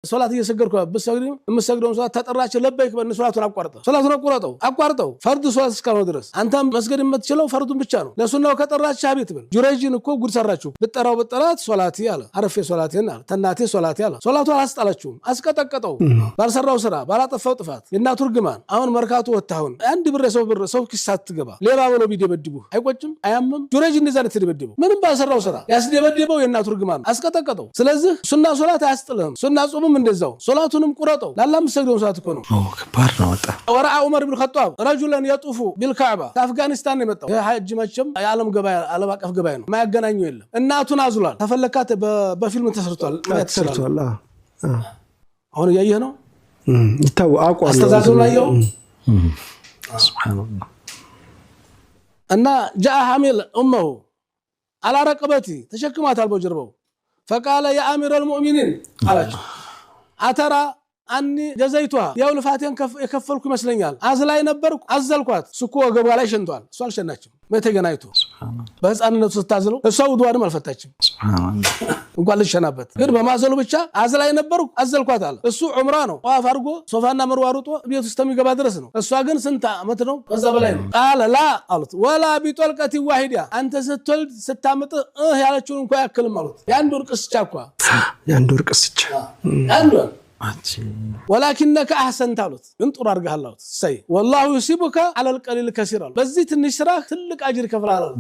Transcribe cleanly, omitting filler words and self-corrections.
ሶላት እየሰገድኩ ብትሰግድ የምትሰግደውን ሶላት ተጠራቸው لبيك በል፣ ሶላቱን አቋርጠው፣ ሶላቱን አቋርጠው አቋርጠው። ፈርድ ሶላት እስካልሆነ ድረስ አንተም መስገድ የምትችለው ፈርዱን ብቻ ነው። ለሱናው ከጠራች አቤት በል። ጁረይጅን እኮ ጉድ ሰራችሁ። ብጠራው ብጠራት ሶላቲ አለ፣ አረፌ ሶላቴን አለ፣ ተናቴ ሶላቲ አለ። ሶላቱ አላስጣላችሁም፣ አስቀጠቀጠው። ባልሰራው ስራ ባላጠፋው ጥፋት የእናቱ እርግማን። አሁን መርካቶ ወጥተህ አሁን አንድ ብር የሰው ብር ሰው ኪስ ሳትገባ ሌባ ብሎ ቢደበድቡህ አይቆጭም? አያምም? ጁረይጅ እንደዛ ነው የተደበደበው። ምንም ባልሰራው ስራ ያስደበደበው የእናቱ እርግማን አስቀጠቀጠው። ስለዚህ ሱና ሶላት አያስጥልህም። ሱና ጾምም እንደዛው ሶላቱንም ቁረጠው። ላላ የምትሰግደውን ሶላት እኮ ነው። ከባድ ነው በጣም። ورأى عمر بن الخطاب رجلا يطوف بالكعبة። ከአፍጋኒስታን ነው የመጣው። ይህ ሐጅ መቼም የዓለም ገበያ፣ ዓለም አቀፍ ገበያ ነው። የማያገናኘው የለም። እናቱን አዝሏል። ተፈለካት በፊልም ተሰርቷል። ማየት ትችላለህ። ተሰርቷል። አሁን እያየህ ነው። አውቀዋለሁ። አስተዛዘሉን አየኸው? سبحان الله። እና جاء حامل أمه على رقبته፣ ተሸክሟታል በጀርባው። فقال يا أمير المؤمنين አላቸው፣ أترى أني جزيتها፣ ያው ልፋቴን የከፈልኩ ይመስለኛል። አዝላይ ነበርኩ፣ አዘልኳት። እሱ እኮ ወገቧ ላይ ሸንቷል፣ እሱ አልሸናችም። ተገናኝቶ በህፃንነቱ ስታዝለው እሷ ውድዋንም አልፈታችም እንኳን ልሸናበት። ግን በማዘሉ ብቻ አዝላይ ነበርኩ፣ አዘልኳት አለ። እሱ ዑምራ ነው፣ ጠዋፍ አድርጎ ሶፋና መርዋ ሩጦ ቤት ውስጥ እስከሚገባ ድረስ ነው። እሷ ግን ስንት ዓመት ነው? ከዛ በላይ ነው። قال لا አሉት። ولا بطلقة واحدة፣ አንተ ስትወልድ ስታምጥ እህ ያለችውን እንኳ ያክልም አሉት። የአንድ ወር ቅስቻ እኳ። የአንድ ወር ቅስቻ። የአንድ ወር። ولكنك أحسنت አሉት። ግን ጥሩ አድርገሃል አሉት። ሰይ والله يثيبك على القليل الكثير አሉት። በዚህ ትንሽ ስራ ትልቅ አጅር ይከፍልሃል አሉት።